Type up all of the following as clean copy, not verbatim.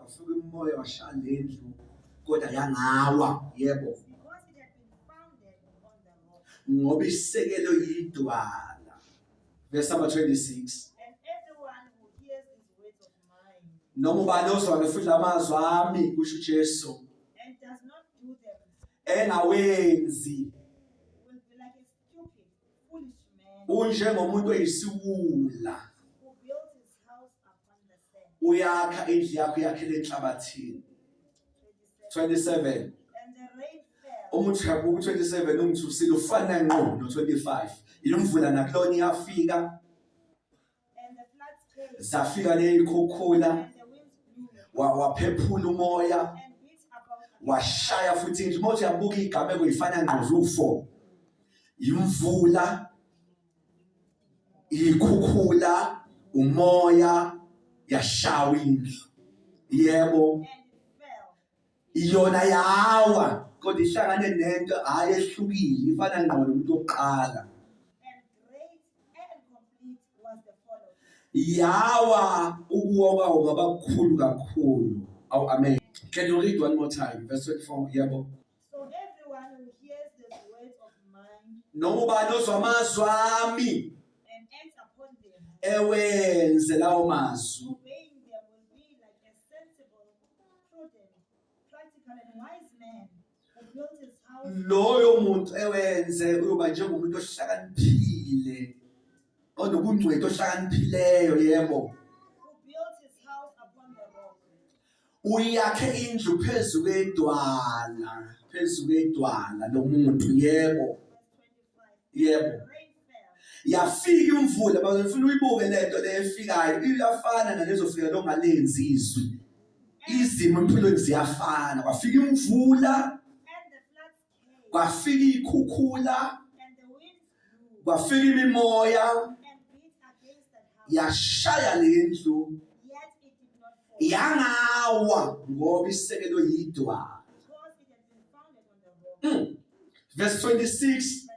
Kwafika umoya washaya lendlu kodwa yangawa. Yebo. Because it had been founded on the rock. Ngoba isekelo yidwala. Verse number 26. And everyone who hears these words of mine Noma ubani ozwa ke futhi lamazwi ami, kusho uJesu, and does not do them engawenzi, will be like a stupid, foolish man unjengomuntu oyisiwula who built his house upon the sand. Uyakha indlu yakho, uyakhele enhlabathini. 27. 27. And the rain fell Uma uthi uyabuka u-27 ungithusile, ufana ngqo no-25. Imvula nakulona iyafika. And the floods came Zafika ney'khukhula. And the winds blew Waphephula umoya and beat upon washaya futhi indlu. Uma uthi uyabuka iy'gameko y'fana ngqo ziwu-4: imvula, iy'khukhula, umoya, yashawa indlu. Yebo. And it fell. Iyona yawa, kodwa ihlangane nento hhayi ehlukile, ifana ngqo nomuntu wokuqala. And great and complete was the fall of it. Yawa, ukuwa kwawo kwaba kukhulu kakhulu. Awu, amen. Can you read one more time verse 24? Yebo. So everyone who hears these words of mine Noma ubani ozwa amazwi ami and acts upon them, ewenze lawo mazwi, obeying them, will be like a sensible, prudent, practical, and wise man who built his house loyo muntu ewenze uyoba njengomuntu ohlakaniphile, onobungcweti, ohlakaniphileyo. Yebo. who built his house upon the rock. Uyakhe indlu phezu kwedwala, phezu kwedwala lo muntu. Yebo. Verse 25. Yebo. The rain fell Yafika imvula. Bazofuna uyibuke lento le efikayo, iyafana nalezofika longalenzi izwi. Izimo empilweni ziyafana. Kwafika imvula, and the floods came kwafika ikhukhula, and the winds blew kwafika imimoya, and beat against that house. Yashaya lendlu. Yet it did not fall Yangawa ngoba isekelo yidwala. because it had been founded on the rock. Verse 26. Verse 26.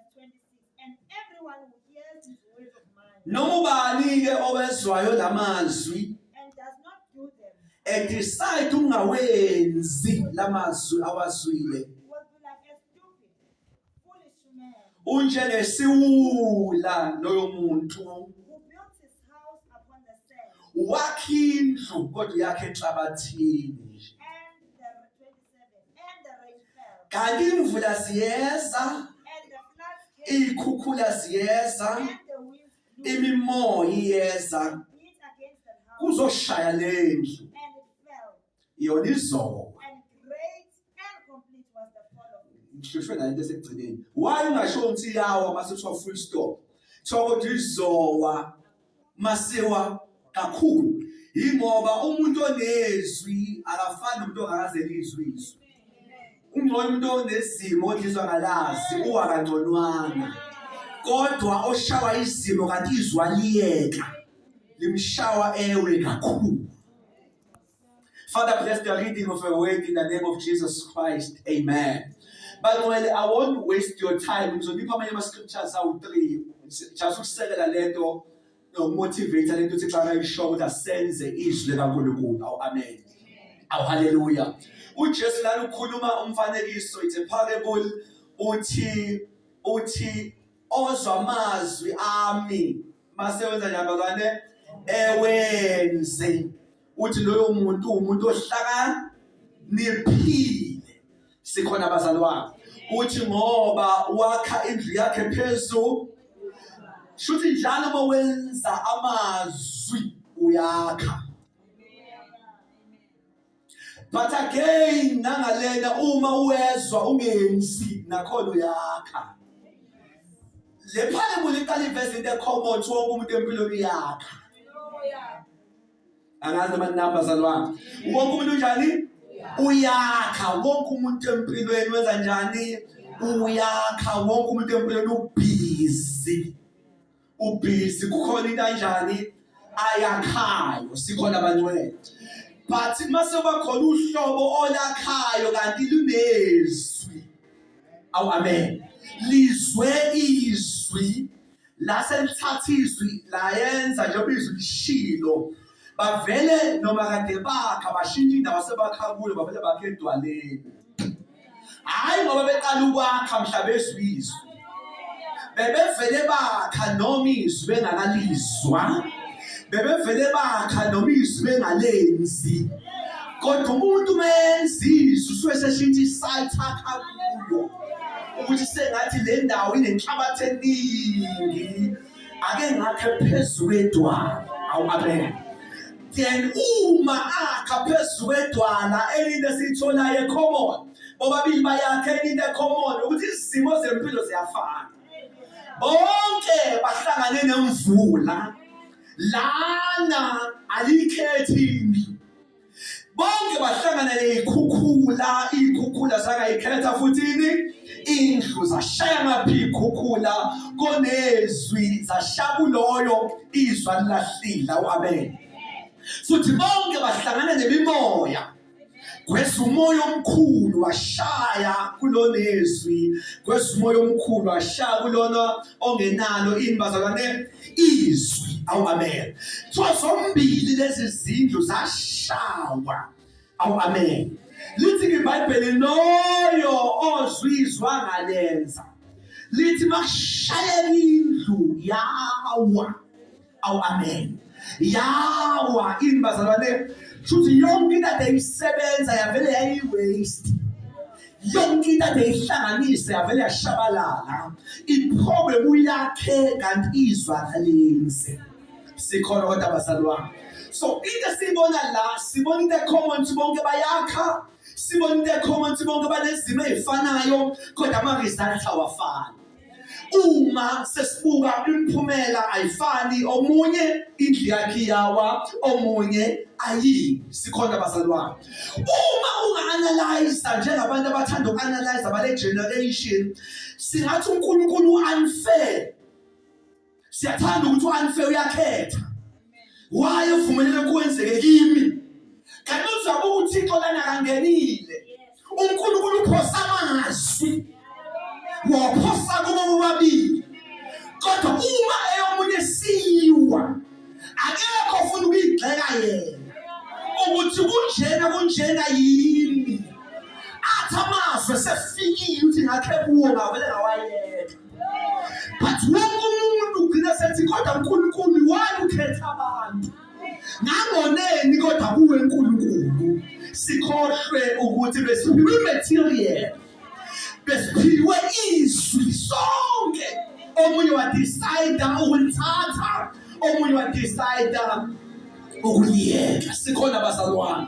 And everyone who hears these words of mine Noma ubani ke owezwayo lamazwi and does not do them edecide ungawenzi lamazwi awazwile, will be like a stupid, foolish man unjengesiwula loyo muntu who built his house upon the sand. Wakha indlu kodwa yakhe enhlabathini nje. And the 27. And the rain fell Kanti imvula ziyeza, and the floods came iy'khukhula ziyeza, and the winds blew imimoya iyeza and beat against that house, kuzoshaya lendlu, and it fell. Yona izowa. And great and complete was the fall of it. Ngihlushwe nalento esekugcineni. Why ungasho ukuthi iyawa mase kuthiwa full stop? Kuthiwa kodwa izowa masiwa kakhulu. Yingoba umuntu onezwi akafani nomuntu ongakaze lizwe izwi. Ungcono umuntu onezimo kodwa izwi akalazi, uwa kangconwana. Kodwa oshawa izimo kanti izwi aliyeka, limshawa ewe kakhulu. Father, bless the reading of your word in the name of Jesus Christ. Amen. Bangcwele, I won't waste your time. Ngizonipha amanye ama-scriptures awu-3 just ukusekela lento nokumotivate lento ukuthi xa ngayisho ukuthi asenze izwi likaNkulunkulu. Awu, amen. Awu, haleluya. UJesu lana ukhuluma umfanekiso, it's a parable. Uthi ozwa amazwi ami mase wenza njani, bazalwane? Ewenze. Uthi loyo muntu umuntu ohlakaniphile. Sikhona, bazalwane? Uthi ngoba wakha indlu yakhe phezu. Shuthi njalo uma wenza amazwi uyakha. But again, nangalena uma uwezwa ungenzi nakhona uyakha. Le parable iqala iveza into ecommon: wonke umuntu empilweni uyakha. Angazi noma ninamba, zalwane. Wonke umuntu unjani? Uyakha. Wonke umuntu empilweni wenza njani? Uyakha. Wonke umuntu empilweni ubusy, ubusy, kukhona into anjani? Ayakhayo. Sikhona, abangcwele? But mase kuba khona uhlobo olakhayo kanti lunezwi. Awu, amen. Lizwe izwi, lase lithatha izwi layenza njengoba izwi lishilo. Bavele noma kade bakha bashintsha indawo sebakha kuyo bavele bakhe edwaleni. Hhayi ngoba beqala ukwakha mhla bezwa izwi. Bebevele bakha noma izwi bengakalizwa. Bebevele bakha noma izwi bengalenzi. Kodwa umuntu menza izwi usuke seshintsha isite akha kuyo. Ukuthi sengathi le ndawo inenhlabathi eningi. Ake ngakhe phezu kwedwala. Awu amen. Then uma akha phezu kwedwala enye into esiyitholayo ecommon bobabili bayakha enye into ecommon ukuthi izimo zempilo ziyafana bonke bahlangane nemvula lana alikhethi indlu bonke bahlangana neyikhukhula iy'khukhula zangayikhetha futhi ini indlu zashaya ngaphi iy'khukhula konezwi zashaya kuloyo izwa lilahlile awu-amen futhi bonke bahlangana nemimoya kweza umoya omkhulu washaya kulona izwi kweza umoya omkhulu washaya kulona ongenalo ini bazalwane izwi awu amen kuthiwa zombili lezi zindlu zashawa awu amen lithi iBhayibheli loyo ozwizwa ngalenza lithi makushayela indlu yawa awu amen yawa ini bazalwane shuthi yonke into ade isebenza yavele yayi-waste yonke into ade ihlanganise yavele yashabalala iproblem uyakhe kanti izwa kalenzi sikhona kodwa bazalwane so into esiyibona la sibona into ecommon ukuthi bonke bayakha sibona into ecommon ukuthi bonke banezimo ey'fanayo kodwa ama-results awafani uma sesibuka imiphumela ayifani omunye indlu yakhe iyawa omunye ayiwi sikhona bazalwane uma unga-analyza njengabantu abathanda uku-analyza bale generation singathi uNkulunkulu unfair siyathanda ukuthi u-unfair uyakhetha why evumelele kwenzeke kimi kanti uzabuka uThixo lana kangenile uNkulunkulu uphosa amazwi waphosa kubo bobabili kodwa uma eyomunye siwa akekho ofuna ukuyigxeka yena ukuthi kunjena kunjena yini athi amazwi esefikile ukuthi ngakhe kuwo ngavele ngawayeka but wonke umuntu ugcina sethi kodwa uNkulunkulu why ukhetha abantu ngangoneni kodwa kuwe uNkulunkulu sikhohlwe ukuthi besiphiwe imaterial besiphiwe izwi sonke omunye wadecide ukulithatha omunye wadecide ukuliyeka sikhona bazalwane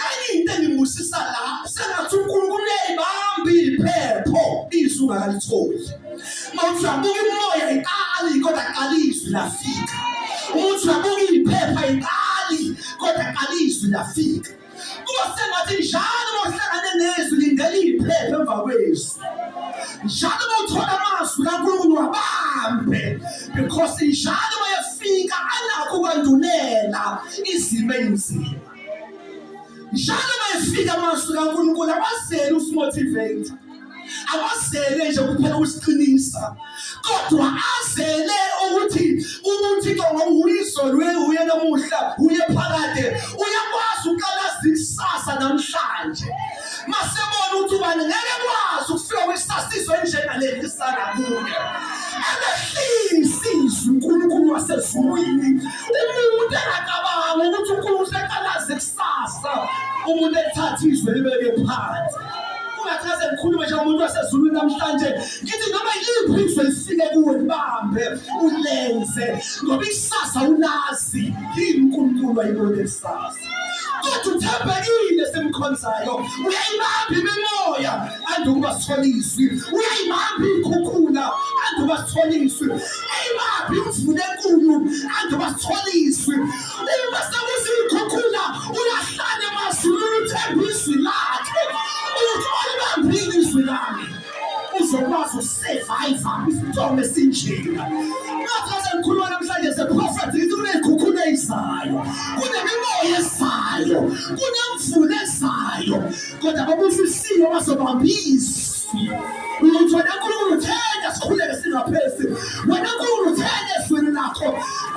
enye into engibusisa la sengathi uNkulunkulu uyayibamba iphepho izwi ungakalitholi mawuthi uyabuka imoya iqali kodwa qala izwi lafika umuthi uyabuka iphepha iqali kodwa qala izwi lafika kuba sengathi njalo uma uhlangane nezwi lindela iphepha emva kwezwi njalo uma uthola amazwi kaNkulunkulu wabambe because njalo uma efika anakho ukwandulela izimo ezinzima njalo uma efika amazwi kaNkulunkulu awazeli usimotivate awazele nje kuphela ukusiqinisa kodwa azele ukuthi uThixo ngoba uyizolo uye namuhla uye phakade uyakwazi ukalazi ikusasa namhlanje masebona ukuthi ubani ngeke kwazi ukufika kwikusasa izwe enjengaleli lisana kuye ebehlisa izwi uNkulunkulu wasezulwini umuntu engacabanga ukuthi uNkulunkulu useqalaze kusasa umuntu ethatha izwe libeke phansi ungathi ngaze ngikhulume njengomuntu wasezulwini namhlanje ngithi noma yiliphi izwe lifike kuwe libambe ulenze ngoba ikusasa ulazi yini uNkulunkulu ayibone kusasa kodwa uthembekile simkhonzayo uyayibamba imimoya andukuba sithole izwi uyayibamba iy'khukhula andukuba sithole izwi eyibamba imvula enkulu andukuba sithole izwi uma sekuziy'khukhula uyahlala emazulwini uthemba izwi lakhe ukuthi olibambile izwi lami uzokwazi ukusurvive isitomo esinjena ngathi ngaze ngikhuluma namhlanje seprofethi ngithi kuney'khukhula eyizayo kunemimoya ezayo kunemvula ezayo kodwa babusisiwe bazobamba izwi ukuthi wena nkulunkulu uthenda sikhuleke singaphezi wena nkulunkulu uthenda ezwini lakho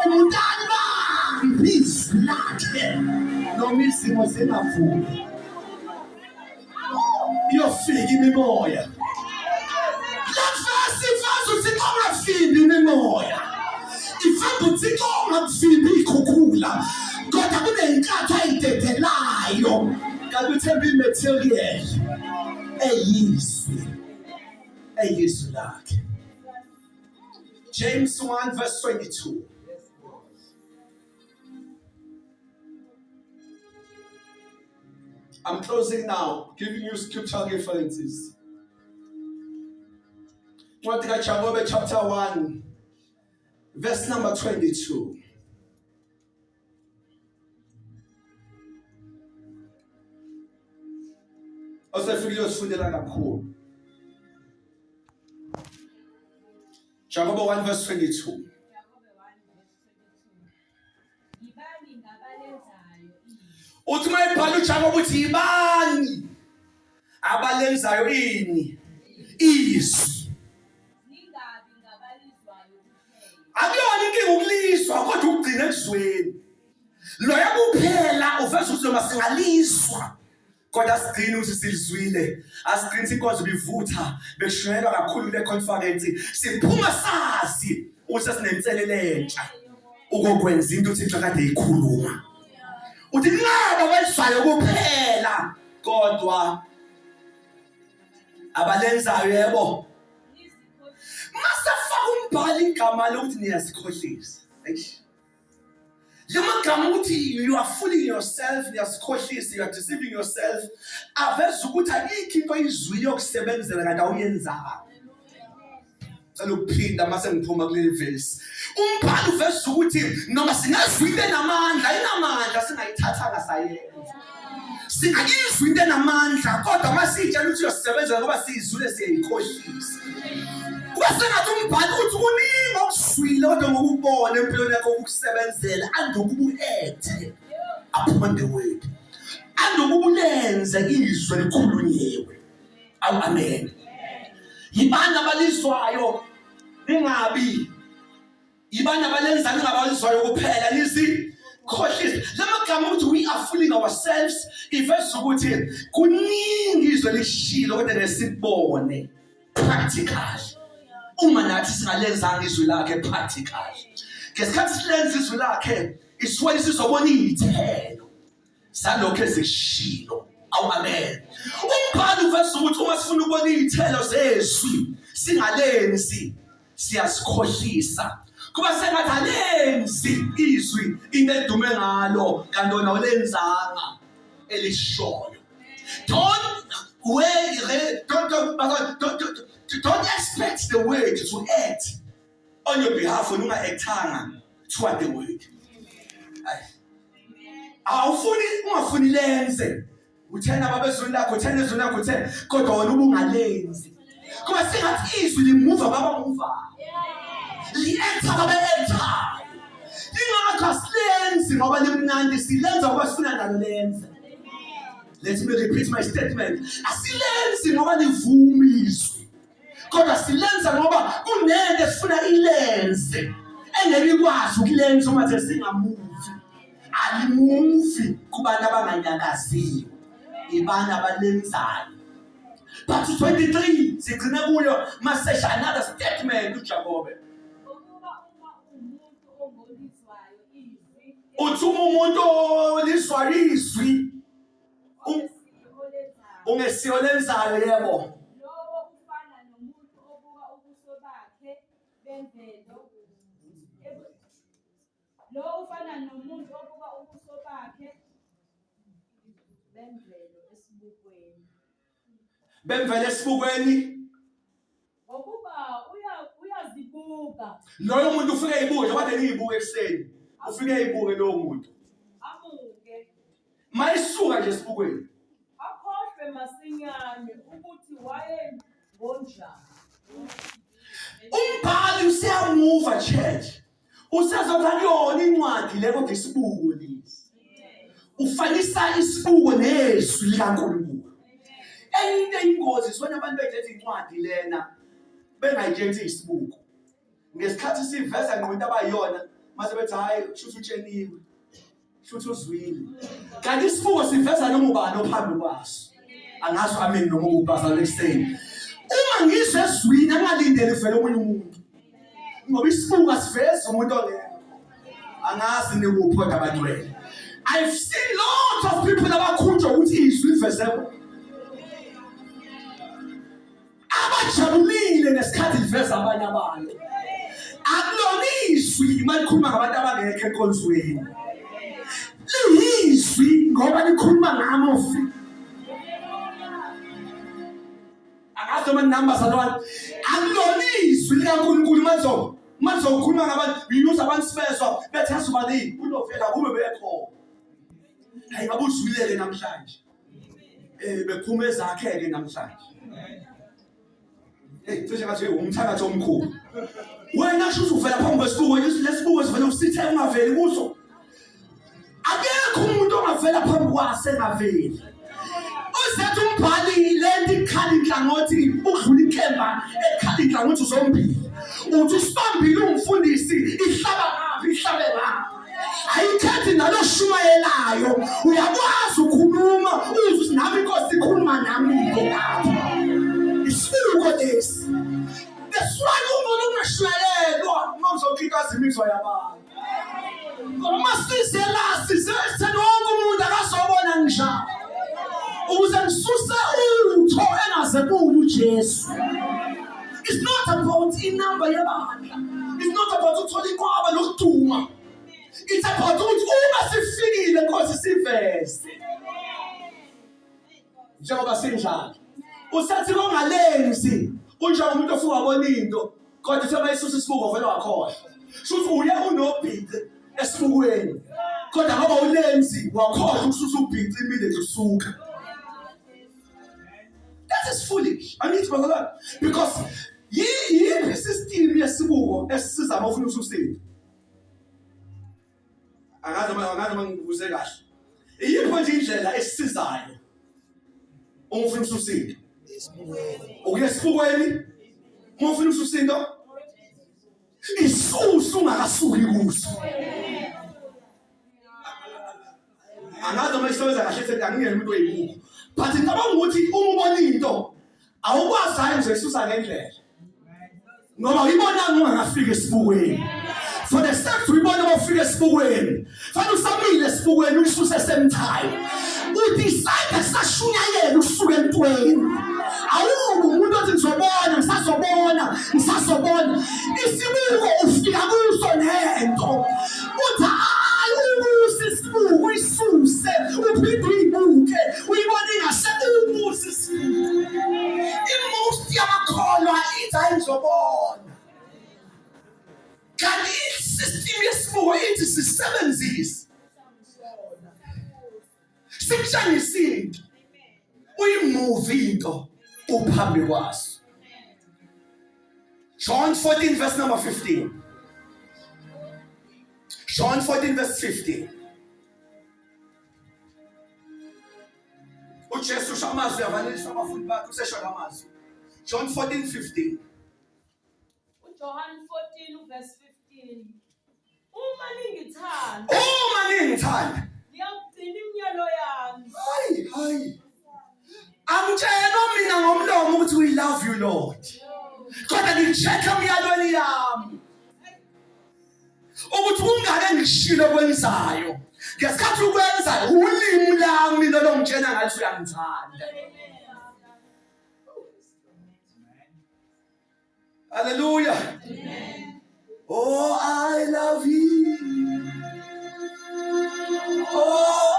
umuntu alibambe izwi. izwi lakhe noma izimo zingavumi. Iyofika imimoya. Lafasi ifazi uThixo ungafimbi imimoya. Ifamba uThixo ungakufimbi ikhukhula. Kodwa kunenkathi ayidedelayo. Kanti uthemba imaterial eyizwi. Eyizwi lakhe. James 1 verse 22. I'm closing now, giving you scriptural references. Ncwadi kaJakobe chapter 1 verse number 22. Osefikile usifundela kakhulu. Jakobe 1 verse 22. Uthi uma ebhala uJakobe uthi yibani abalenzayo ini izwi. Akuyona inkinga ukulizwa kodwa ukugcina ekuzweni. Loya kuphela uveza ukuthi noma singalizwa kodwa asigcini ukuthi silizwile, asigcini ukuthi inkonzo ibivutha, bekushunyayelwa kakhulu kule conference. Siphuma sazi ukuthi sesinenselele entsha ukokwenza into uThixo kade eyikhuluma. Uthi nqaba abayizwayo kuphela kodwa abalenzayo yebo. Masefaka umbhali igama lokuthi niyazikhohlisa. Eish. Lamagama ukuthi you are fooling yourself, niyazikhohlisa, you are deceiving yourself, aveza ukuthi ayikho into oyizwile yokusebenzela kanti awuyenzanga. Cela ukuphinda mase ngiphuma kuleli verse. Umbhalo uveza ukuthi noma singazwa into enamandla, inamandla singayithathanga sayenza. Singayizwa into enamandla kodwa uma siyitshela ukuthi uyosebenzela ngoba siyizwile siyayikhohlisa. Kuba sengathi umbhalo uthi kuningi okuzwile kodwa ngokubona empilweni yakho ukukusebenzela andokuba u-ethe upon the word. Andokuba ulenze izwi elikhulunyiwe. Awu amen. Yibani abalizwayo ningabi yibani abalenza ningabalizwayo kuphela nizikhohlisa. Lamagama ukuthi we are fooling ourselves iveza ukuthi kuningi izwe lishilo kodwa nesikubone practical. Uma nathi singalenzanga izwi lakhe practical. Ngesikhathi silenza izwi lakhe isuke sizobona iy'thelo. Salokho ezikushilo. Awu amen. Umbhalo uveza ukuthi uma sifuna ukubona iy'thelo zezwi singalenzi siyasikhohlisa. Kuba sengathi alenzi izwi into edume ngalo kanti wona awulenzanga elishoyo. Don't wait, don't, don't, don't, don't, don't expect the word to act on your behalf wena unga-actanga toward the word. Awufuni ungafuni lenze uthena baba ezweni lakho uthena ezweni lakho uthena kodwa wena ubungalenzi kuba sengathi izwi limuva baba muva li-acta baba actayo ingakho asilenzi ngoba limnandi silenza ngoba sifuna nalo lenze. Let me repeat my statement, asilenzi ngoba livuma izwi kodwa silenza ngoba kunento esifuna ilenze engeke ikwazi ukulenza uma nje singamuvi. Alimuvi kubantu abanganyakaziyo, ibana abalenzayo. But 23 sigcine kuyo masesha another statement uJakobe. Uthi uma umuntu olizwayo izwi ungesiyo lenzayo yebo. Lowo ufana nomuntu obuka ubuso bakhe bemvelo. Lowo ufana nomuntu obuka ubuso bakhe bemvelo esibukweni. Bemvelo esibukweni. Ngokuba uyazibuka. Loyo muntu ufike eyibuke njengoba ngiyibuka ekuseni. Ufike eyibuke lowo muntu. Abuke. Mayisuka nje esibukweni. Akhohlwe masinyane ukuthi wayengonjani. Umbhali useyamuva church. Usezothi akuyona incwadi le kodwa isibuko lesi. Ufanisa isibuko nezwi likaNkulunkulu. Enye into eyingozi sibona abantu bethethe incwadi lena bengayitshenti isibuko. Ngesikhathi siveza ngqo into abayiyona mase bethi hayi kusho ukuthi utsheniwe. Shuthi uzwile. Kanti isibuko siveza noma ubani ophambi kwaso. Angazi amen noma ukubasa lekuseni. Uma ngizwe ezwini angalindele kuvela omunye umuntu. Ngoba isibuko asivezi umuntu ongekho. Angazi nikuphi kodwa abangcwele. I've seen lots of people abakhunjwa ukuthi izwi liveze bona. Abajabulile ngesikhathi liveza abanye abantu. Akulona izwi uma likhuluma ngabantu abangekho enkonzweni. Liyizwi ngoba likhuluma ngami ofi. Angazi noma ninamba bazalwane. Akulona izwi likaNkulunkulu manje manje ukhuluma ngabantu use abantu sibezwa bethi asubani unovela kube bekhona. Hayi abuzwileke namhlanje. Eh bephuma ezakhe ke namhlanje. Hey cishe ngathi umthakathi omkhulu. Wena sho uvela phambi kwesibuko lesibuko sivele usithe ungaveli kuso. Akekho umuntu ongavela phambi kwase engaveli. Uzethu umbhali lento ikhala inhlangothi ukudlula inkemba ekhala inhlangothi zombili. Uthi usibambile umfundisi ihlaba ngaphi ihlabe ngaphi. Ayikhethi naloshumayelayo uyakwazi ukukhuluma uzwe ukuthi nami inkosi ikhuluma nami lapha. Isibuko lesi. That's why umuntu ungashumayelwa uma uzokhikaza imizwa yabantu. Uma size la size sitheni wonke umuntu akazobona ngisha. Ukuze ngisuse utho engaze kuyo uJesu. It's not about inamba yebandla. It's not about ukuthola inqwaba nokuduma. It's about ukuthi uma sifikile Nkosi siveze. Njengoba sinjalo. Usathi kongalenzi unjengomuntu ofika wabona into kodwa uthe mayisusa isibuko vele wakhohlwa. Shuthi uye unobhici esibukweni. Kodwa ngoba ulenzi wakhohlwa ukususa ubhici immediately usuka. That is foolish. Angithi bazalwane because yiphi system yesibuko esisiza uma ufuna ukususa into? Angazi angazi uma ngibuze kahle. Iyiphi nje indlela esisizayo uma ufuna ukususa into? Ukuya esibukweni uma ufuna ukususa into isusu ungakasuki kuso. Angazi uma isebenza kahle sethi angingena umuntu oyibuko. But ngicabanga ukuthi uma ubona into awukwazi hayi nje isusa ngendlela. Ngoba uyibonanga ungakafiki esibukweni. For the sake uyibona uma ufika esibukweni. Fanele usamile esibukweni uyisuse same time. Udecide sashunyayela usuke entweni. Awubi umuntu othi ngizobona ngisazobona ngisazobona. Isibuko ufika kuso nento. Uthi hayi ubusi isibuko uyisuse uphinde uyibuke uyibone ingase ubusi isibuko. Imost yamakholwa ithi hayi ngizobona. Kanti isystem yesibuko ithi sisebenzise. Sikutshengisa into. Uyimuvi into uphambi kwaso. John 14 verse number 15. John 14 verse 15. uJesu usho amazwi avalelisa abafundi bakhe usesho lamazwi. John 14 15. uJohn 14 verse 15. Uma ningithanda, Uma ningithanda, niyakugcina imiyalo yami. hayi hayi. Angitshelwa mina ngomlomo ukuthi we love you Lord. Kodwa ngicheck emiyalweni yami. Ukuthi kungake ngishilo kwenzayo. Ngesikhathi ukwenza ulimi lami lolo ngitshena ngathi uyangithanda. Hallelujah. Amen. Oh, I love you. Oh,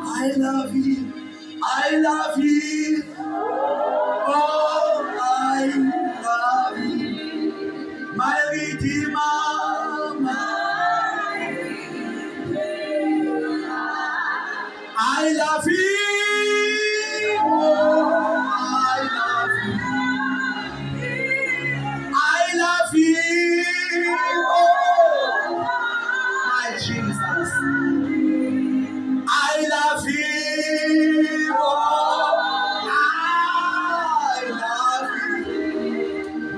I love you. I love you. Oh, I love you. My Redeemer, my I love you. Oh, I love you. I love you. Oh, my Jesus. I love you. Oh, I love you.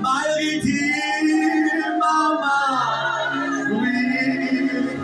My Redeemer, my Redeemer.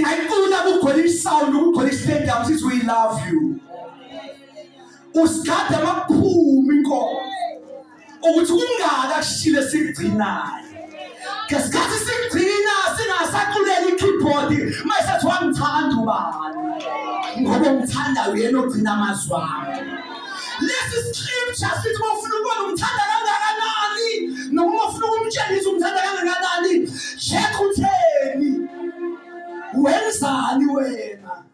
Singayicula kugcwele isound kugcwele istadium sithi we love you. Usigade amaphumi inkomo ukuthi kungaka kushile sigcinayo. Ngesikhathi sigcina singasaculela i-keyboard mayisethi wangithanda ubani ngoba ungithanda uyena ogcina amazwi ami. Lesi scripture sithi uma ufuna ukubona umthanda kangakanani noma uma ufuna ukumtshengisa umthanda kangakanani check utheni wenzani wena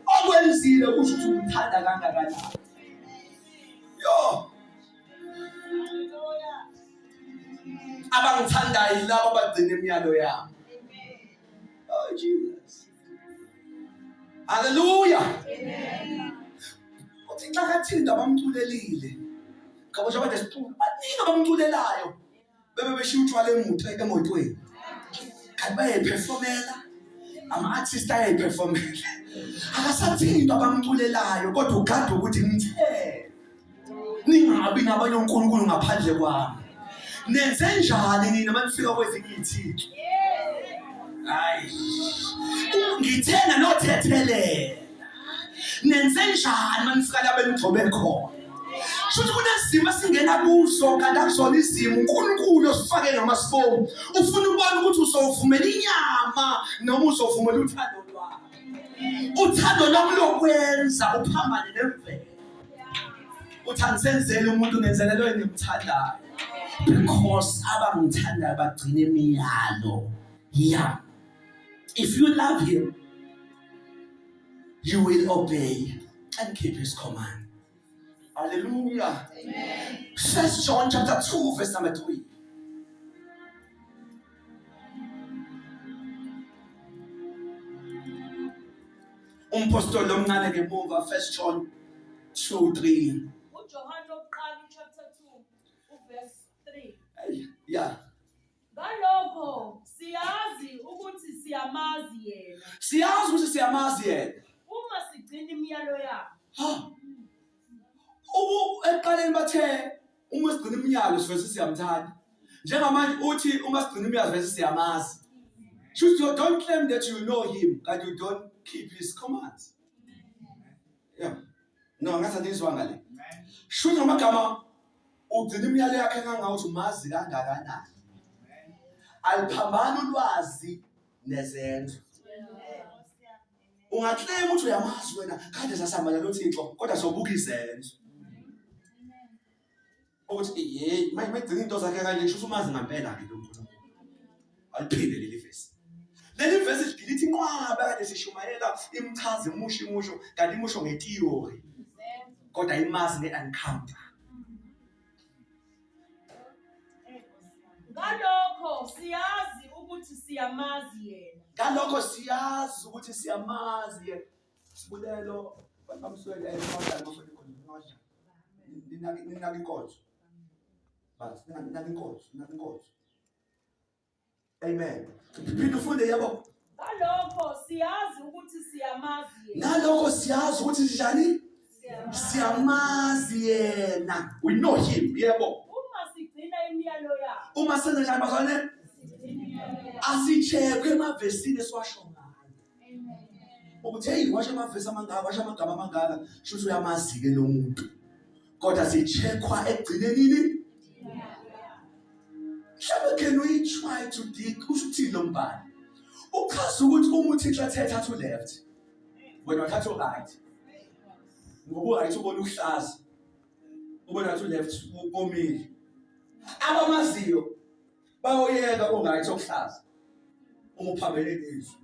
okwenzile kusho ukuthi umthanda kangakanani. Yo abangithandayo yilabo abagcina imiyalo yami. Oh Jesus. Hallelujah. Amen. Uthi xa kathinda bamculelile. Ngabo nje abade sicula. Baningi abamculelayo. Bebe beshiya utshwala emuthe emotweni. Kanti bayayiphefomela. Ama-artist ayayiphefomela. Akasathintwa abamculelayo kodwa ugada ukuthi ngithele. Ningabi nabanye onkulunkulu ngaphandle kwami. Nenze njani nina manifika kwezinye izithixo? Hayi. Ngithena nothethelela. Nenze njani manifika la benigcobe khona? Shuthi kunezimo esingena kuzo kanti akuzona izimo uNkulunkulu osifake ngamasomu. Ufuna ukubona ukuthi uzovumela inyama noma uzovumela uthando lwakhe. Uthando lwami lokwenza uphambane nemvelo. Uthi angisenzeli umuntu ngenzela lo engimthandayo. Because abangithandayo bagcina imiyalo yami. If you love him, you will obey and keep his command. Hallelujah. Amen. First John chapter 2 verse number 3. Umpostoli omncane ngemuva First John 2 3. UJohane wokuqala chapter 2 uverse 3. Yeah. Ngalokho siyazi ukuthi siyamazi yena. Siyazi ukuthi siyamazi yena. Uma sigcina imiyalo yakhe. Ha. Uku ekuqaleni bathe uma sigcina imiyalo sivese siyamthanda. Njengamanje uthi uma sigcina imiyalo sivese siyamazi. Should you don't claim that you know him, but you don't keep his commands. Yeah. No, ngathi anizwanga le. Shuthi ngamagama ugcina imiyalo yakhe kangawuthi umazi kangakanani. Aliphambani ulwazi nezenzo. Ungaclaim ukuthi uyamazi wena kade sasihamba noThixo kodwa sobuka izenzo. Ukuthi hey manje megcina into zakhe kanje kusho umazi ngampela ke lo Nkulunkulu. Aliphinde leli vesi. Leli vesi lidilitha inqwaba kade sishumayela imchaza imusho imusho kanti imusho ngetheory. Kodwa imazi nge-encounter. Ngalokho siyazi ukuthi siyamazi yena. Ngalokho siyazi ukuthi siyamazi yena. Sibulelo bantu bamswele eh bafuna khona ninaka ninaka inkonzo. Bas ninaka inkonzo, ninaka inkonzo. Amen. Phinde ufunde yabo. Ngalokho siyazi ukuthi siyamazi yena. Ngalokho siyazi ukuthi njani? Siyamazi yena. We know him. Yebo. Uma sigcina imiyalo yakhe. Uma senze njani bazalwane? Asicheckwe emavesini esiwasho ngayo. Ukuthi hey washo amavesi amangaka, washo amagama amangaka, shuthi uyamazi ke lo muntu. Kodwa sicheckwa ekugcinenini Mhlawumbe can we try to dig usho ukuthini lo mbhalo? Uchaza ukuthi uma uThixo ethe thatha u-left wena wathatha u-right. Ngoba u-right ubona ukuhlaza. Ubona ngathi u-left komile. Abamaziyo bayoyeka u-right okuhlaza uma uphambene nezwi.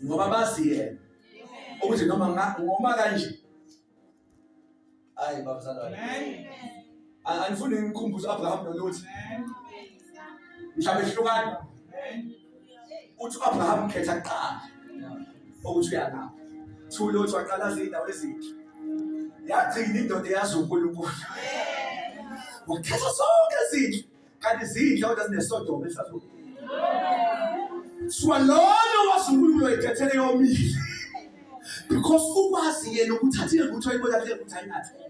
Ngoba bazi yena ukuthi noma ngoma kanje Hayi babazalwane. Anifuni ngikhumbuze uAbraham noLothi. Mhlawumbe ehlukana. Uthi uAbraham khetha kuqala. Ukuthi uyangapha. Thi uLothi waqala izindawo ezinhle. Yagcina indoda eyazi uNkulunkulu. Wakhetha zonke ezinhle. Kanti zinhle kodwa zineSodoma ehlazo. Suka lona wazi uNkulunkulu wayikhethele yomile. Because ukwazi yena ukuthatha ukuthi wayibona kule ukuthi ayinathemba.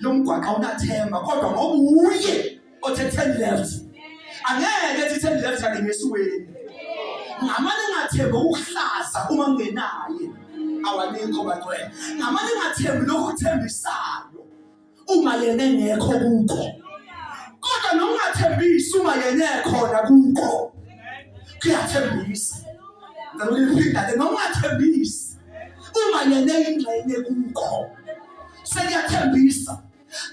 Lo mgwaqo awunathemba kodwa ngoba uye othe turn left. Angeke ethi turn left kanti ngesiweni. Ngamane ngathemba ukuhlaza uma ngingenaye. Awanikho bantwele. Ngamane ngathembi lokho okuthembisayo uma yena engekho kukho. Kodwa nokungathembisi uma yena ekhona kukho. Kuyathembisa. Ngicela ukuyiphinda le nokungathembisi uma yena eyingxenye kukho. Sekuyathembisa.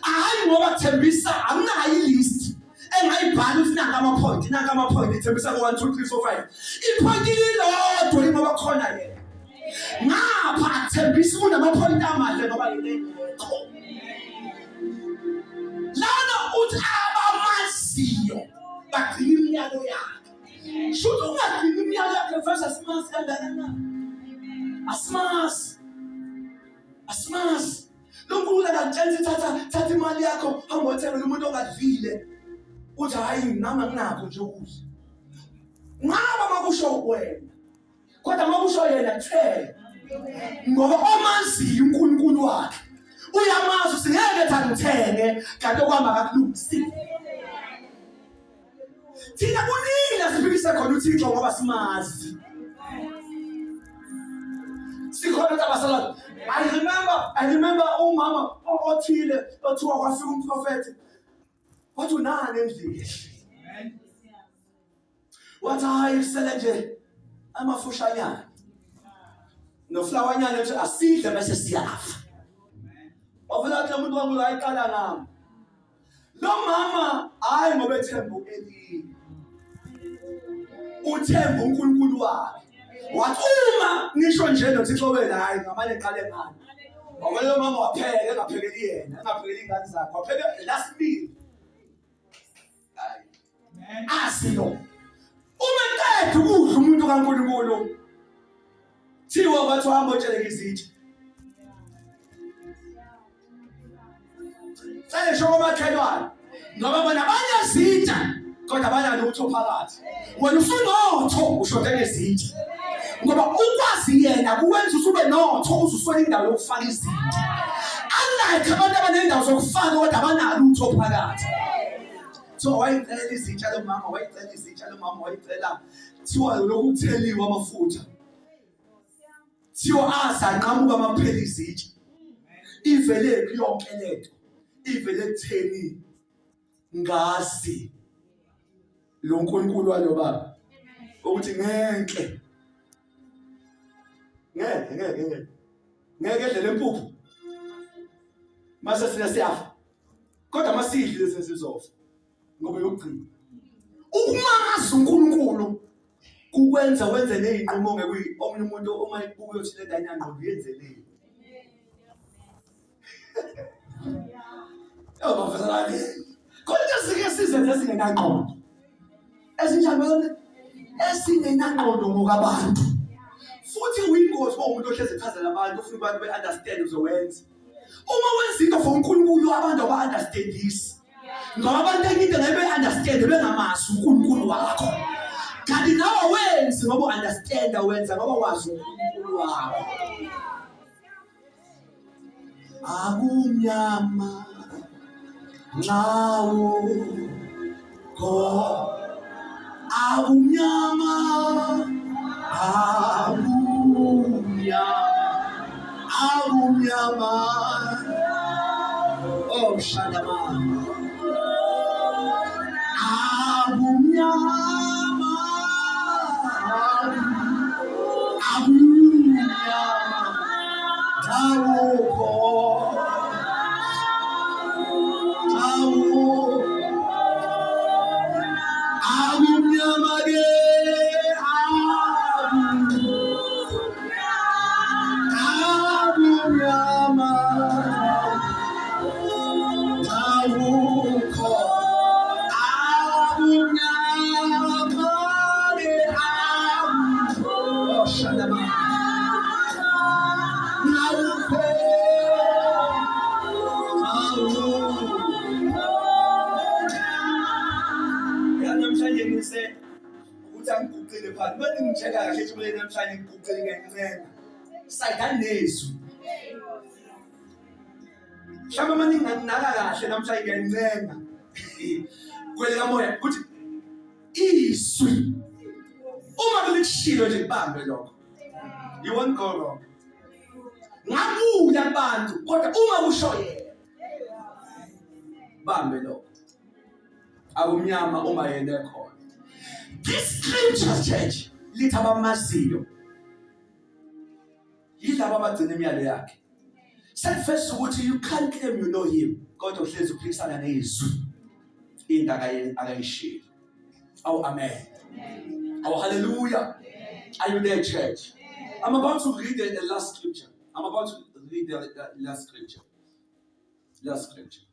Hayi ngoba kuthembisa anginayo ilist engayibhala ukuthi nanka ama-point nanka ama-point ithembisa ko-1 2 3 4 5 ipoint lilodwa ingoba khona yena ngapha akuthembisi kunama-point amahle ngoba yena engekho lana uthi abamaziyo bagcina imiyalo yakhe shuthi ungagcini imiyalo yakhe mfesi asimazi kangakanani asimazi asimazi Lo nkulunkulu akakutshela ukuthi thatha thatha imali yakho hamba uthengele umuntu ongadlile. Uthi hayi nami anginakho nje ukudla. Ngaba makusho wena. Kodwa makusho yena kuthele. Ngoba omaziyo uNkulunkulu wakhe uyamazi ukuthi ngeke ethi angithenge kanti okwami akakulungisile. Thina kuningi la siphikise khona uThixo ngoba simazi. Sikhona ukuthi abasalwane. I remember umama othile othiwa kwafika umprofethi. Wathi unani endlini? Wathi hayi sele nje amafushanyana. Noflawanyana nje asidle bese siyafa. Wavela wathi lo muntu wami ayiqala ngami. Lo mama hayi ngoba ethemba uEliya. Uthemba uNkulunkulu wakhe. Wathi uma ngisho nje noThixo wena hayi ngamane ngiqale ngani. Wavele lo mama wapheka engaphekeli yena, engaphekeli ingane zakhe. Wapheka last meal. Hayi. Asi lo. Uma eqeda ukudla umuntu kaNkulunkulu thiwa bathi hamba otsheleka izitsha. Cele sho komakhelwane ngoba bona banezitsha kodwa banalutho phakathi. Wena usunotho ushode ngezitsha. Ngoba ukwazi yena kuwenza usube notho uze uswele indawo yokufaka izinto. Unlike abantu abanendawo zokufaka kodwa abanalutho phakathi. So wayicela izitsha lo mama, wayicela izitsha lo mama, wayicela kuthiwa lokhu kutheliwe amafutha. Kuthiwa azanqamuka amaphela izitsha. Ivele phi yonke lento? Ivele ekutheni ngazi lo nkulunkulu walo baba ukuthi ngeke ngeke ngeke ngeke ngeke edlele empuphu mase sina siyafa kodwa masidlile sesizofa ngoba yokugcina ukumazi uNkulunkulu kukwenza wenze nezinqumo ngeke omunye umuntu uma ebuka uyothi le ndanyana ngqondo yenzeleni Yebo bafazalane. Kodwa sike sizenze esingenangqondo. Esinjani bazalwane? Esingenangqondo ngokabantu. Futhi uyingozi uma umuntu ohlezi echazela abantu ufuna abantu be-understand uzowenza. Uma wenza into for uNkulunkulu abantu aba-understandisi. Ngoba abantu enye into ngeke be-understand bengamazi uNkulunkulu wakho. Kanti nawe wenzi ngoba u-understand wenza ngoba wazi uNkulunkulu wakho. Akumnyama nxa ukho akumnyama akumnyama akumnyama oh shandama akumnyama akumnyama awukho awu akumnyama ke akumnyama awukho akumnyama ke awu shandama Namhlanje ngise ukuthi angiguqile phansi. Manje ngitshela kahle ukuthi kumele namhlanje ngiguqile ngiyancenga. Sayidani nezwi. Mhlawumbe uma ninganaka kahle namhlanje ngiyancenga. Kwele kamoya ukuthi izwi Uma likushilo nje kubambe lokho. You won't go wrong. Ngabuya kubantu kodwa uma kusho yena. Bambe lokho. Akumnyama uma yena ekhona. This scripture church lithi abamaziyo yilabo abagcina imiyalo yakhe. Selfes ukuthi you can't claim you know him kodwa uhlezi uphikisana nezwi into akayishilo. Oh amen. Oh hallelujah. Are you there church? I'm about to read the last scripture. I'm about to read the last scripture. Last scripture.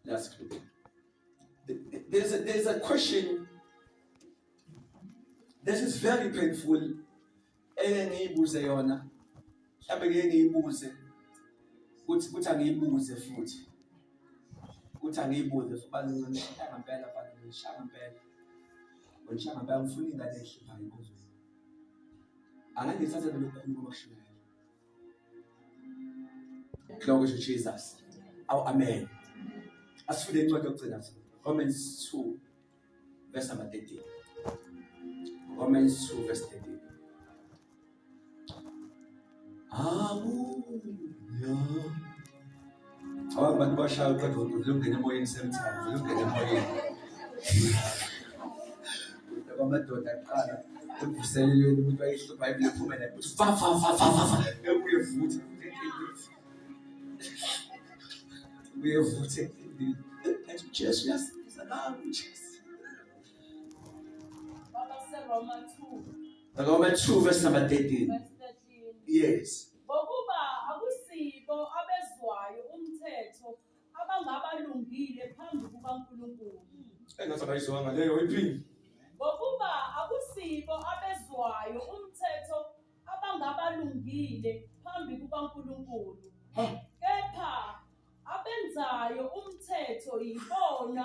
Last scripture. There's a question. This is very painful. Engiyibuze yona. Mhlawumbe ngeke ngiyibuze. Kuthi kuthi angiyibuze futhi. Kuthi angiyibuze futhi bazongishaya ngempela mfana ngishaya ngempela. Ngishaya ngempela ngifuna ingane ehluphayo inkonzweni. Angangithathe mina ukukhuluma kushumayela. Glory to Jesus. Awu amen. Asifunde incwadi yokugcina. Romans 2 verse number 13. Romans 2 verse 13. Abuya. Cabanga abantu bashaya uqeda uvele ungene emoyeni same time, uvele ungene emoyeni. Kwamadoda aqala ekuvuselelweni umuntu wayehlupha ibile iphume naye uthi fa fa fa fa fa fa ebuye futhi ubuye futhi ethi uJesu uyasiza nangu uJesu. Babaseroma 2. Roma 2 verse number 13. Verse 13. Yes. Ngokuba akusibo abezwayo umthetho abangabalungile phambi kukaNkulunkulu. Engathi abayizwanga leyo iphini. Ngokuba akusibo abezwayo umthetho abangabalungile phambi kukaNkulunkulu. Kepha abenzayo umthetho yibona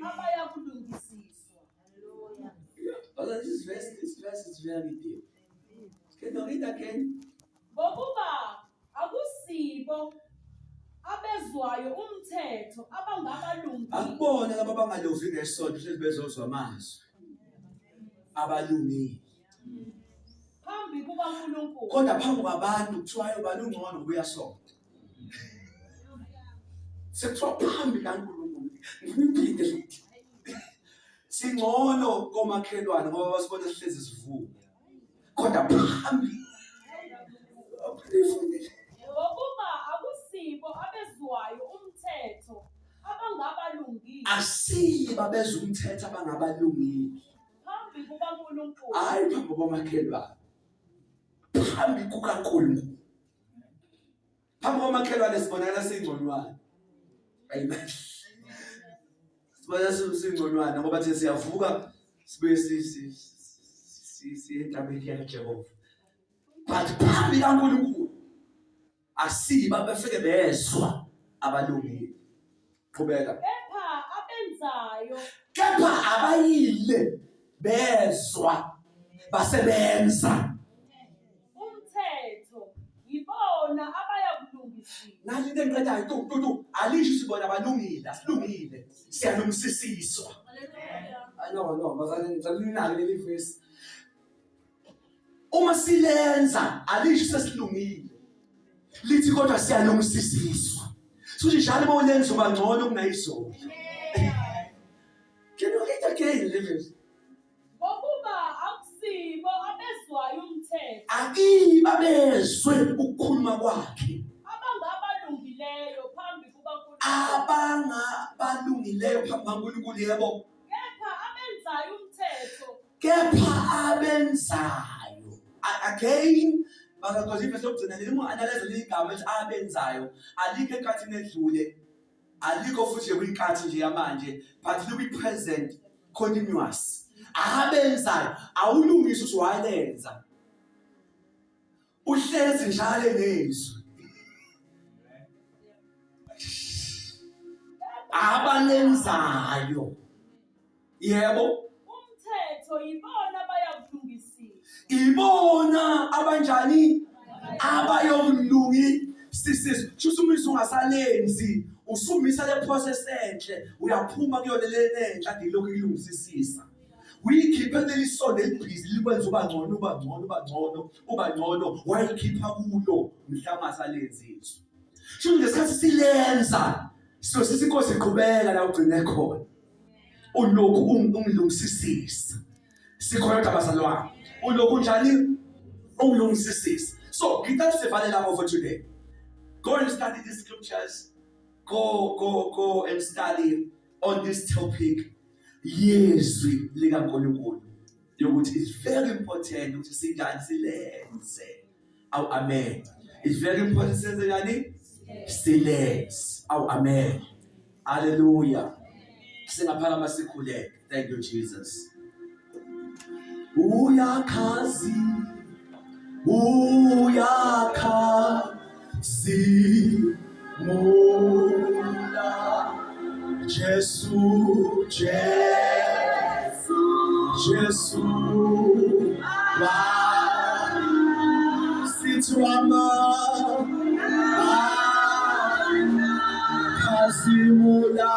abayakulungisiswa. But this verse is very deep. Can you read again? Ngokuba akusibo abezwayo umthetho abangabalungile. Akubona laba abangalovi ngesonto hlezi bezozwa amazwi. Abalungile. Phambi kukaNkulunkulu. Kodwa phambi kwabantu kuthiwa ayo bani ungcono ngoba uyasonta. Sekuthiwa phambi kaNkulunkulu. Ngifuna iphinde futhi. Singcono komakhelwane ngoba basibona sihlezi sivuka. Kodwa phambi Ngokuba akusibo abezwayo umthetho abangabalungile asiba bezwa umthetho abangabalungile. phambi kukaNkulunkulu. Hayi phambi komakhelwane. Phambi kukaNkulunkulu. Phambi komakhelwane sibonakala singconywana. Amen. Sibona singconywana ngoba thina siyavuka sibuye siye entabeni yaJehova. But phambi kaNkulunkulu asiba befike bezwa abalungile. Qhubeka. Kepha abenzayo Kepha abayile bezwa basebenza. Umthetho yibona abayakulungisiswa. Nali into engiqedayo tu tu tu alisho sibona abalungile asilungile siyalungisisiswa. Ah, no no bazalwane ngicela ninake leli verse. Uma silenza alisho sesilungile. Lithi kodwa siyalungisisiswa. Suthi njalo uma ulenza uba ngcono kunayizolo. Can you read again le verse? Ngokuba akusibo abezwayo umthetho Akiba bezwe ukukhuluma kwakhe. Abangabalungileyo phambi kukaNkulunkulu. Abangabalungileyo phambi kukaNkulunkulu yebo. Kepha abenzayo umthetho. Kepha abenzayo. Again, because if sokugcina leli mu-analyze leli gama elithi abenzayo alikho enkathini edlule alikho futhi nje kwinkathi nje yamanje but likwi-present continuous. Abenzayo awulungisi ukuthi walenza uhlezi njalo nezwi abalenzayo yebo umthetho yibona abayakulungisiswa. Ibona abanjani abayolungisisiswa. Shuthi umisa ungasalenzi usumisa le process enhle uyaphuma kuyona le enhle ade ilokhu ilungisisisa. Uyikhiphe kuleli sondo elibhizi likwenza uba ngcono uba ngcono uba ngcono uba ngcono wayikhipha kulo mhla ungasalenzi izwi. Sho ngesikhathi silenza siyosisa inkosi iqhubeka la ugcine khona. Ulokhu ungilungisisisa. Sikhona kodwa bazalwane. Ulokhu njani ungilungisisisa. So ngicela sivale lapho for today. Go and study these scriptures. Go go go and study on this topic yezwi likaNkulunkulu yokuthi it's very important ukuthi sinjani silenze awu amen it's very important senze njani silenze awu amen haleluya singaphakama sikhuleke thank you Jesus uyakhazi uyakhazimula Jesu Jesu Jesu wa sithi wama khazimula.